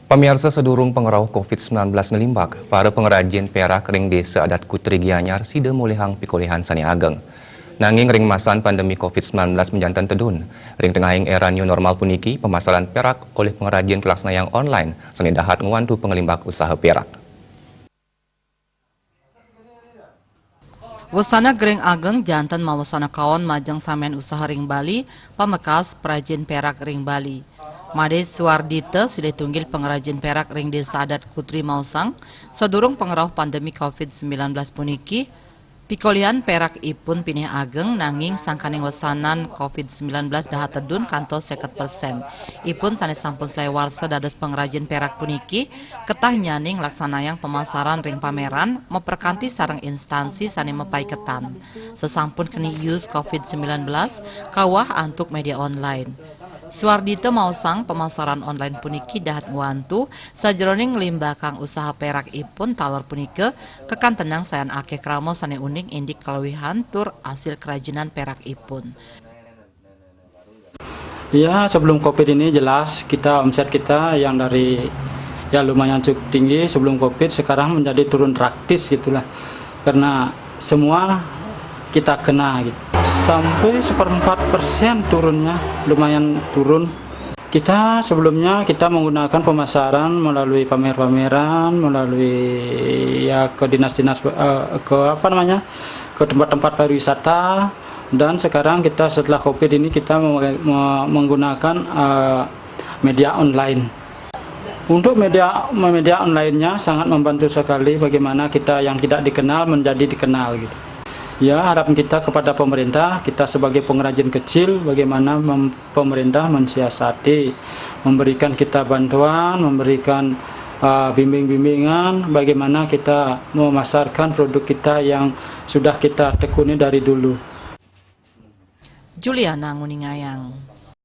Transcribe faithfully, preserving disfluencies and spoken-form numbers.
Pamiarsa, sadurung pangrauh covid sembilan belas nglimbak, para pangrajin pérak ring Désa Adat Kutri Gianyar sida molihang pikolihan sané ageng. Nanging ring masan pandemi covid sembilan belas majanten tedun, ring tengahing éra new normal puniki, pamasaran pérak olih pangrajin kalaksanayang online, sané dahat ngwantu panglimbak usaha pérak. Wasana gering ageng janten mawasana kaon majeng samian usaha ring Bali, pamekas prajin pérak ring Bali. Madé Suardita, silih tunggil pangrajin pérak ring Désa Adat Kutri maosang, sadurung pangrauh pandemi covid sembilan belas puniki, pikolihan pérak ipun pinih ageng, nanging sangkaning wasanan covid sembilan belas dahat tedun kantos seket persen. Ipun sané sampun selaé warsa dados pangrajin pérak puniki, ketah nyaning nglaksanayang pamasaran ring pameran, maprakanti sareng instansi sané mapaiketan. Sasampun keni ius covid sembilan belas, kawah antuk média online. Suardita maosang pamasaran online puniki dahat ngwantu, sajeroning nglimbakang usaha pérak ipun taler punika, kakantenang sayan akéh krama sané uning indik kaluihan tur asil kerajinan pérak ipun. Ya, sebelum covid ini jelas kita, omset kita yang dari, ya, lumayan cukup tinggi sebelum covid, sekarang menjadi turun drastis gitulah. Karena semua kita kena gitu. Sampai seperempat persen turunnya, lumayan turun. Kita sebelumnya kita menggunakan pemasaran melalui pamer-pameran, melalui, ya, ke dinas-dinas, eh, ke apa namanya, ke tempat-tempat pariwisata, dan sekarang kita setelah covid ini kita memakai- me- menggunakan, eh, media online. Untuk media media online-nya sangat membantu sekali bagaimana kita yang tidak dikenal menjadi dikenal gitu. Ya, harapan kita kepada pemerintah, kita sebagai pengrajin kecil, bagaimana mem- pemerintah mensiasati, memberikan kita bantuan, memberikan, uh, bimbing-bimbingan, bagaimana kita memasarkan produk kita yang sudah kita tekuni dari dulu. Juliana nguningayang.